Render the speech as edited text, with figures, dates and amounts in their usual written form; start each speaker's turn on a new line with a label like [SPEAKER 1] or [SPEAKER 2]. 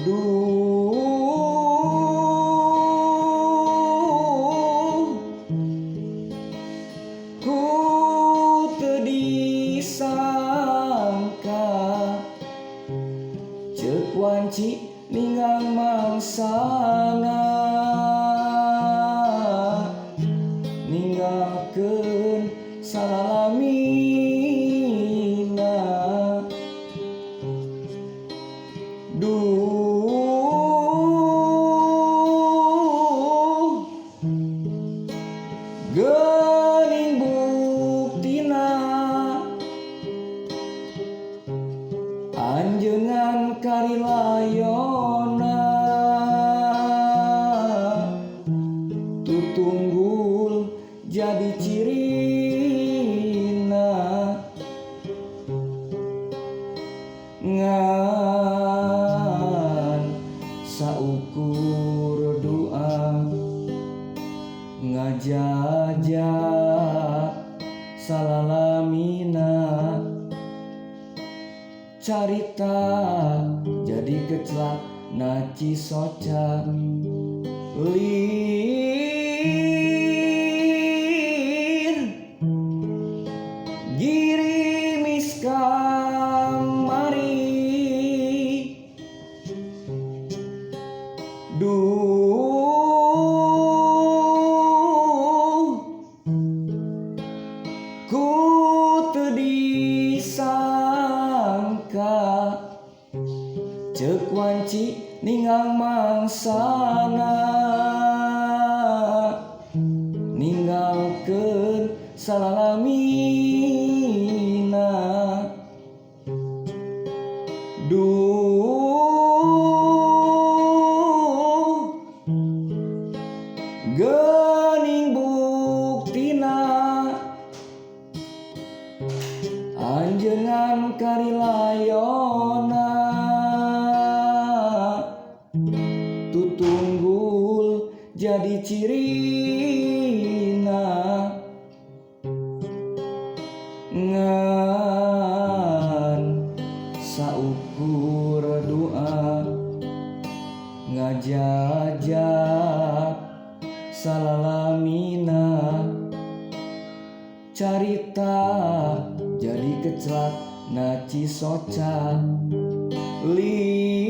[SPEAKER 1] Duh, ku teu disangka ceuk wanci ninggang mangsana, ninggalkeun salalamina. Duh, geuning buktina anjeunna karilayona, tutunggul jadi cirina. Ngan saukur doa ngajajak salalamina, carita jadi keclak na cisoca. Lir girimis kamari. Duh, ku teu disangka ceuk wanci ninggang mangsana, ninggalkeun salalamina. Duh, geuning buktina anjeunna karilayona, tutunggul jadi cirina. Ngan saukur doa ngajajak salalamina, carita jadi keclak na cisoca. Lir.